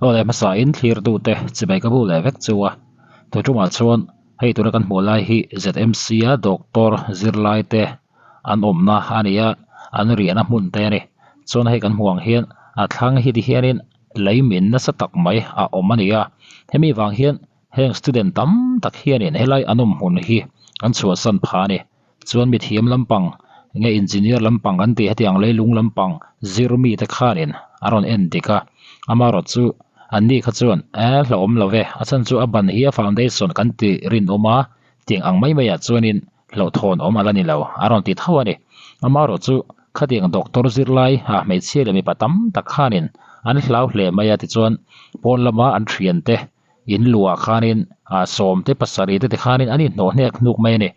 Aw le hmasa in thlirtu te chibai ka bu leh vek chu a tui tumah chuan hei tuna kan hmuh lai hi ZMC a doctor zirlai te an awmna a ni a an riahna hmun te a ni chuan hei kan hmuh ang hian a thlang hi ti hianin lei min nasa tak mai a awm a ni a hemi vang hian heng student tam tak hianin helai an awm hmun hi an chhuahsan phah a ni. Chuan mithiam lampang nge engineer lampang kan tih hetiang leilung lampang zir mite khanin a rawn en dik a, amaherawh chu an ni kha chuan eh hlauhawm lo ve, a chhan chu a ban hi a foundation kan tih rinawm a tiang ang mai maiah chuanin hlauhthawn awm a la ni lo a rawn ti tho a ni. Amaherawh chu khatiang doctor zirlai ah hmeichhia leh mipa tam tak khanin an hlau hle mai a tichuan pawn lama an thiante In luah khanin ah sawmte pasarih te tikhanin an inhnawh hnek hnuk mai a ni.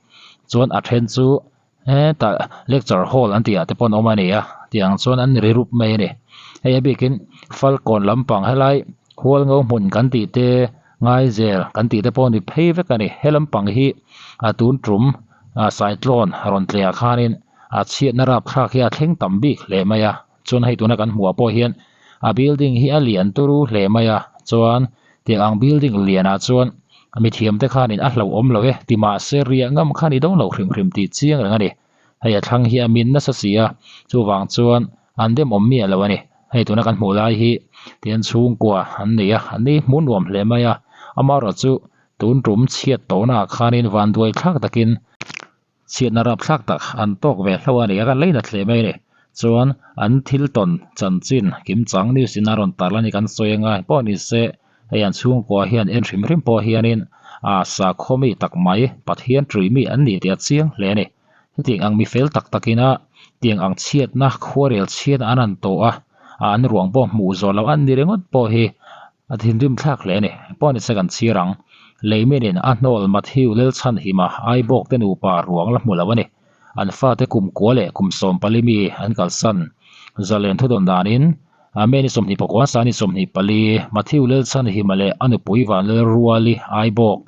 Chuan a then chu hetah lecture hall an tih ah te pawh an awm a ni a tiang chuan an ri rup mai a ni. Hei a bikin Falkawn lampang helai Hualngo hmun kan tih te Ngaizel kan tih te pawh a ni phei vek a ni. He lampang hi a tun tum ah cyclone rawn tleh ah khanin a chhiatna rapthlak hi a thleng tam bik hle mai a. Chuan hei tuna kan hmuh ah pawh hian a building hi a lian turu hle mai a chuan tiang ang building lian ah chuan mithiam te khanin a hlauhawm lo e ti mahse riah ngam kha ni dawn lo hrim hrim tih chiang reng a ni hei a thlang hi a min nasa si a chuvang chuan an demawm miah lo a ni hei tuna kan hmuh lai hi tian chhungkua an nei a an ni hmuh nuam hle mai a amaherawhchu tun tum chhiat tawhna ah khanin vanduai thlak takin. Chhiatna rapthlak tak an tawk ve hlauh a ni a, kan lei nat hle mai a ni. Chuan an thil tawn chanchin kimchang news in a rawn tarlan hi kan sawi anga pawh ni se hei an chhungkua hian en hrim hrim pawh hianin ah sakhaw mi tak mai Pathian ṭui mi an ni tih a chiang hle a ni. Hetiang ang mi fel tak takina tiang ang chhiatna khuarel chhiatna an han tawh a, an ruang pawh hmuh zawh loh an ni ringawt pawh hi A thinrim thlak hle a ni. Pawh ni se kan chhir ang. Leiminin a hnawl Matthew Lelchhanhima Aibawk te nupa ruang la hmu lo a ni. An fate kum kua leh kum 14 mi an kalsan. Zalen thudawn danin May ni 29 sa ni 24 Matthew Lelchhanhima leh a nupui Vanlalruali Aibawk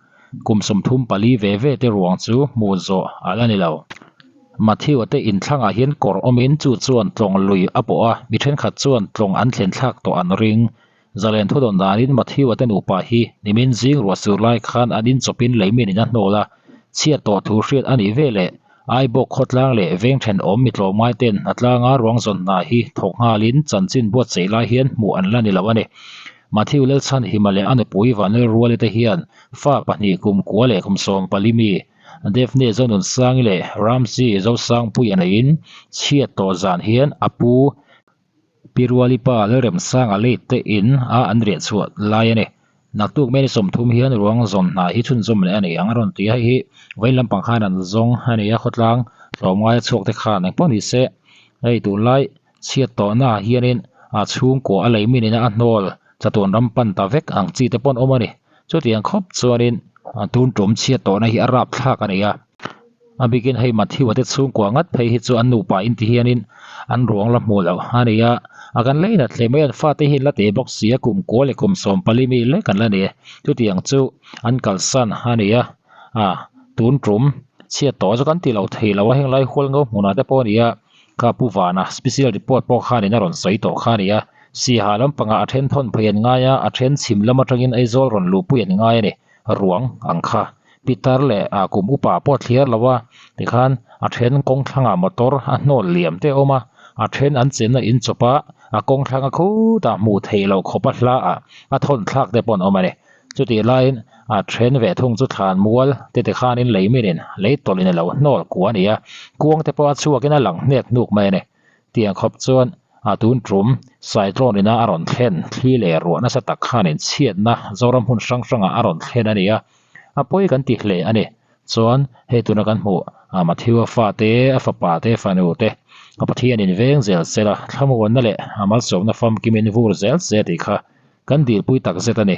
kum 34 ve ve te ruang chu hmuh zawh a la ni lo. Matthew-a te inthlangah hian kawr awmin chu chuan tlawng lui a pawh a, mi thenkhat chuan tlawng an thlen thlak tawh an ring. Zalen thudawn danin Matthew-a te nupa hi nimin zing ruah sur lai khan an inchawpin leimin in a hnawl a, chhiat tawh thu hriat a nih veleh Aibawk khawtlang leh veng thenawm mi tlawmngai ten hnatlanga ruang zawn hna hi thawk nghalin chanchin buatsaih lai hian hmuh an la ni lo a ni. Matthew Lalchhanhima leh a nupui Vanlalruali te hian fa pahnih kum kua leh kum 14 mi Daphne Zonunsangi leh Ramsey Zosangpuia neiin chhiat tawh zan hian a pu Pi Ruali pa Lalremsanga late te in a an riah chhuah lai a ni. Naktuk May ni 30 hian ruang zawn hna hi chhunzawm leh a ni ang a rawn ti a, hei hi vawiin lampang khan an zawng a ni a, khawtlang tlawmngai a chhuak te khan engpawh ni se hei tunlai chhiat tawhna ah hianin a chhungkua a lei min ina a hnawl chatuan ram pan ta vek ang chi te pawh an awm a ni. Chutiang khawp chuanin tun tum chhiat tawhna hi a rapthlak a ni a. A bikin hei Matthew-a te chhungkua ngat phei hi chu an nupa in ti hianin an ruang la hmuh loh a ni a, a kan lei nat hle mai a, an fate hi an la teh bawk si a, kum kua leh kum 14 mi lek an la ni. Chutiang chu an kalsan a ni a, ah tun tum chhiat tawh chu kan ti lo thei lo a, heng lai hual ngo hmunah te pawh a ni a, kha Pu Vana special report pawh khanin a rawn sawi tawh kha a ni a, Siaha lampangah a then thawn phei an ngai a, a then chhim lam atangin Aizawl rawn luhpui an ngai a ni. ruang ang kha pitar leh ah kum upa pawh a thliar lo a tikhan a then kawng thlangah motor a hnawl liam te a awm a a then an chenna in chawp a a kawng thlanga khutah hmuh theih loh khawp a hla ah a thawn thlak te pawh an awm a ni chutih laiin a then ve thung chu thlan mual te tikhanin lei minin lei tawlh in a lo hnawl kua a ni a kuang te pawh a chhuakin a lang hnek hnuk mai a ni. Tiang khawp chuan a tun tum cyclone ina a rawn thlen thli leh ruah nasa tak khanin chhiatna Zoram hmun hrang hrangah a rawn thlen a ni a, a pawi kan ti hle a ni. Chuan hei tuna kan hmuh a Matthew-a fate, a fapa te, fanu te, a Pathianin veng zel sela thlamuanna leh a malsawmna famkimin vur zel se tih kha kan dilpui takzet a ni.